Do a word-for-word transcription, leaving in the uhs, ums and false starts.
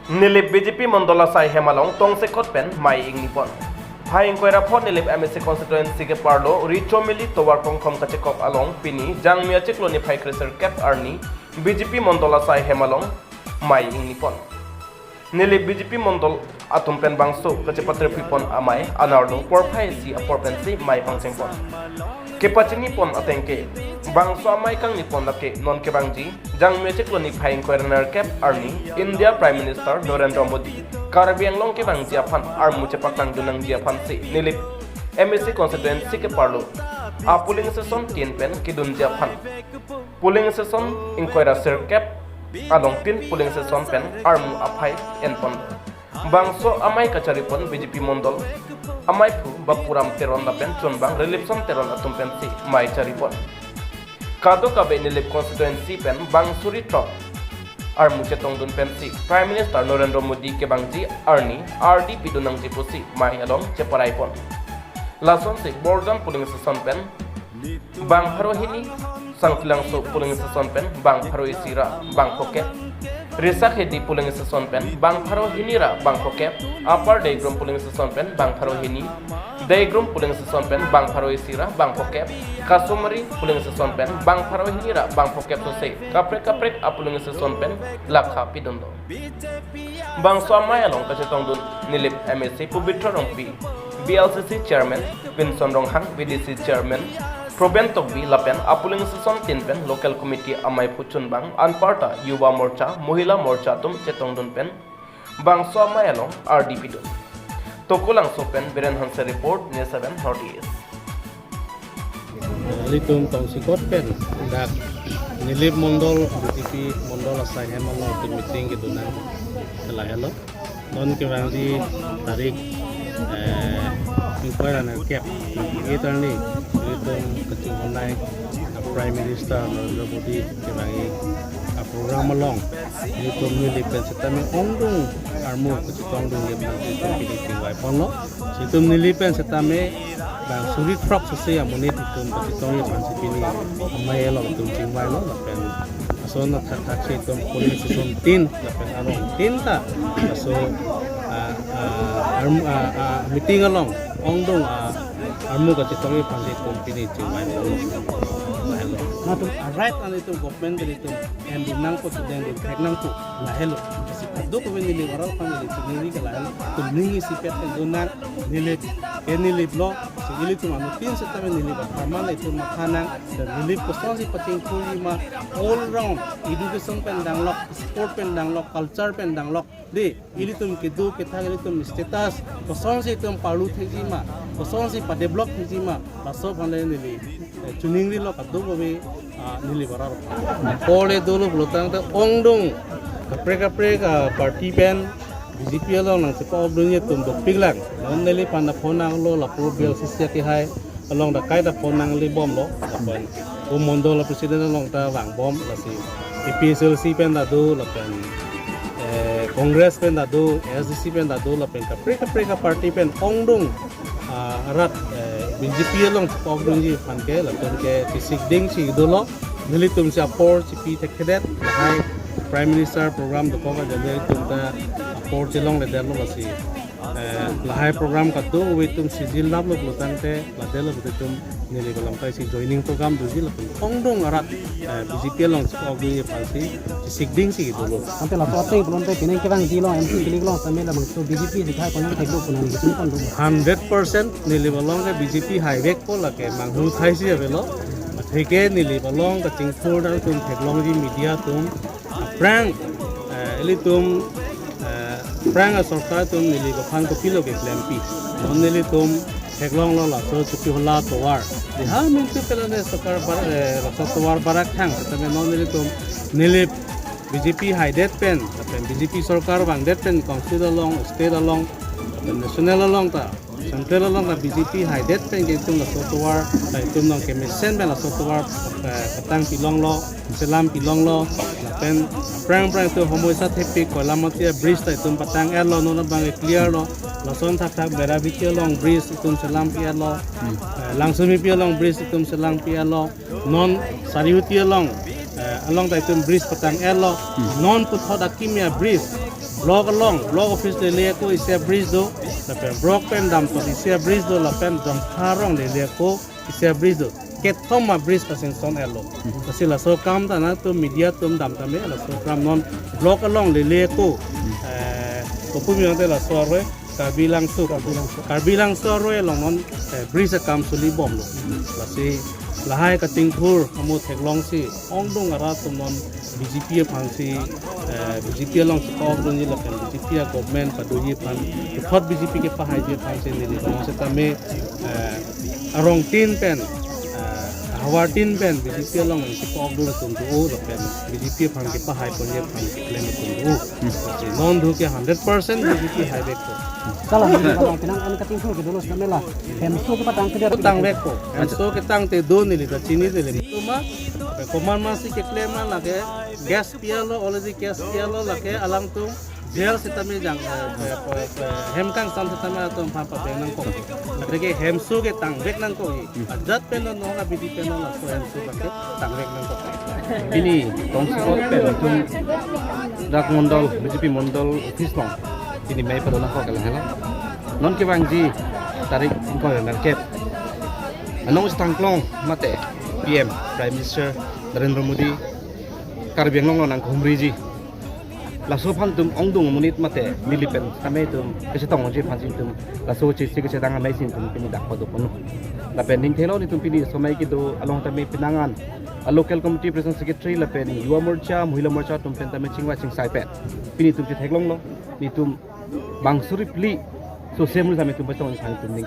Nilip B J P Mondol asai hem along tongsekot pen mei ingni pon. Phai ingkoi ra pho Nilip M A C constituency keparlo Richomili tovar kongkhom kachekok along pini Jangmi achiklo niphai kre sirkep arni B J P Mondol asai hem along mei ingni pon. Nilip B J P Mondol atum pen bangso kachepatirpi pon amei anerlo porphai isi apor pensi mei pangcheng pon. Kepachini pon ateng ke bangso amei kangni pon lake non kevangji Jangmi achiklo niphai ingkoi ra nerkep arni India Prime Minister Narendra Modi Karbi Anglong kevangji aphan armu chepaklang dun nangji aphansi Nilip M A C constituency keparlo a polling station tin pen kedunji aphan. Polling station ingkoi ra sirkep along tin polling station pen armu aphai en pon. Bangso amei kachari pon B J P Mondol ameiphu Bapuram Teron lapen chunbang Rilipson Teron atum pensi mei chari pon. Kadokave Nilip constituency pen bang suri throk armu chetong dun pensi Prime Minister Narendra Modi kevangji arni ardi pidun nangji pusi mei along cheparai pon. Lasonsi Borjan polling station pen bang pharo hini, Sangtilangso polling station pen bang pharo isi ra bang phokep, Risakhedi polling station pen bang pharo hini ra bang phokep, Upper Deigrum polling station pen bang pharo hini, Deigrum polling station pen bang pharo isi ra bang phokep, Kasumari polling station pen bang pharo hini ra bang phokep sose kaprek kaprek a polling station pen lakha pidunlo. Bangso amei along kachetong dun Nilip M A C Pabitra Rongpi, B L C C Chairman Pinson Ronghang, V D C Chairman Proben Tokbi lapen a polling station tin pen local committee ameiphu chunbang anparta Yuva Morcha, Mohila Morcha atum chetong dun pen bangso amei along ardi pidun. Tokolangso pen Biren Hanse report, News seven North East. Ilitum tongsekot pen dak Nilip Mondol B J P Mondol asai hem along itum meeting kedun nang ke lahelo. Non kevangji tarik, eh, ingkoi ra nerkep, eight arni, ilitum kachinghon nai, eh, Prime Minister Narendra Modi kevangji a program along ilitum Nilip pen setame ongdung armu kachetong dun aphan ilitum pini chingvai ponlo. Itum Nilip pen setame bang suri throk sese amonit itum kachetongji aphansi pini amei along itum chingvailo lapen ason athak thak si itum polling station tin lapen arong tin ta laso, ah, ah, arm-, ah, ah, meeting along ongdung, ah, armu kachetongji aphansi itum pini chingvai ponlo. Lahelo. Latum a right an itum government ke itum en dun nangpo, chedeng dun thek nangpo, lahelo. Kadokave Nilip arat aphan Nilip chiningri ke lahelo. Itum ning isipet pen dun nang, Nilip ke Niliplo, si ilitum anuttin setame Nilip apharman itum matha nang, dan Nilip kosonsi pachingthurji ma, all round, education pen danglok, sport pen danglok, culture pen danglok, de, ilitum kedo kethak ilitum status kosonsi itum parlu thekji ma, kosonsi padevelop thekji ma, laso aphan le neli, eh, chiningrilo kadokave, ah, Nilip arat. Apor le dolo pulotangte ongdung kaprek kaprek, ah, party pen B J P along nangchepa-ok dunji atum dopiklang. Non neliphan ta phone nanglo, lapu B L C C akehai along ta kaita phone nanglebomlo. Lapen o mondol president along ta vangbom, lasi A P H L C pen ta do, lapen, eh, Congress pen ta do, A S D C pen ta do, lapen kaprek kaprek aparty pen ongdung, ah, arat, eh, B J P along chepa-ok dunji aphan ke, lapen ke chisik dingsi dolo. Nelitum si apor chipi thekthedet, lahai Prime Minister program dokok ajoine itum ta apor chelongledetlo, lasi, eh, lahai program kadokave itum sijilnaplo pulotangte, ladetlo pute itum Nilip along ta isi joining program doji, lapen ongdung arat, eh, B J P along chepa-ok dunji aphansi chisik dingsi dolo. Ante laso ateng pulote pining kevangji along M C pining along samela bangso B J P si thai konang theklo pu nangli kitin pon do. Hundred percent Nilip along ke B J P haivekpo, lake manghumthaisi avelo. Atheke Nilip along kachingthur nangtum theklongji media atum, aphrang, eh, ilitum, eh, aphrang asorkar atum Nilip aphan kopilo keklempi. Non nelitum theklonglo laso Chokihola tovar. Deha mintu pelane sorkar bar-, eh, laso tovar barak thang, tame non nelitum Nilip B J P haidet pen, lapen B J P sorkar vangdet pen, council along, state along, lapen national along ta, central along ta B J P haidet pen ke itum laso tovar, ta itum nong kemesen pen laso tovar, eh, patang pilonglo, selam pilonglo, lapen aphrang aphrang itum homoi sa thepi Koilamati bridge ta itum patang-etlo, non abang clear lo, lason thakthak Berabiti along bridge itum selam pi-etlo, eh, Langsumipi along bridge itum selam pi-etlo, non Sarihuti along, eh, along ta itum bridge patang-etlo. Hmm. Non puthot akimi abridge, Block along, block office lele ako isi a-bridge do, lapen block pen damtol isi a-bridge do, lapen Jongtharong lele ako isi a-bridge do. Kethom a-bridge kasinson elo. Lasi laso akam ta nangtum media atum dam tame, laso akam non block along lele ako, eh, kopi miyang te laso aroi Karbi Langso. Karbi Langso. Karbi Langso aroi along non, eh, bridge akam suli bomlo. Lasi lahai Katingthur amo theklongsi ongdung arat atum non B J P aphansi, eh, B J P along chepok dunji lapen B J P a-government padoji aphan, puthot B J P kepahaiji aphansi neli along setame, eh, arongtin pen, eh, havartin pen B J P along chepok dun atum do lapen B J P aphan kepahai ponji aphan keklem atum do. Hmm. Lasi non dhu ke hundred percent B J P haivekpo. Salam, salam, kenang an Katingthur ke dolo setame la hemso kepatang ke dia. Tangvekpo. Hemso ketang te do neli ta chinine neli. Tuma, komat masi keklem ma lake gas pialo, already gas pialo, lake alangtum jail setame jang, eh, eh, eh, eh, hem kangsam setame atum aphan pabeng nangkok. Lake hemso ketangvek nangkok. Ajat pen non, non abidi pen non laso hemso lake tangvek nangkok. Pini tongsekot pen itum dak mondol, B J P mondol office along pini mei pado nangkok ke la hela. Non kevangji tarik ingkoi ra nerkep anong Sitangklong mate P M, Prime Minister Narendra Modi Karbi Anglong along nangkehumriji. Laso aphan itum ongdung amonit mate neli pen setame itum kachetongji aphansi itum laso chisi kachetong amei si itum pini dak pado ponlo. Lapen ning thelo nelitum pini somai kedo along tame penang an a-local committee president secretary lapen Yuva Morcha, Mahila Morcha atum pen tame chingvai chingsai pen pini itum chetheklonglo. Nelitum bang suri phli social media tame itum pachong aphan itum ning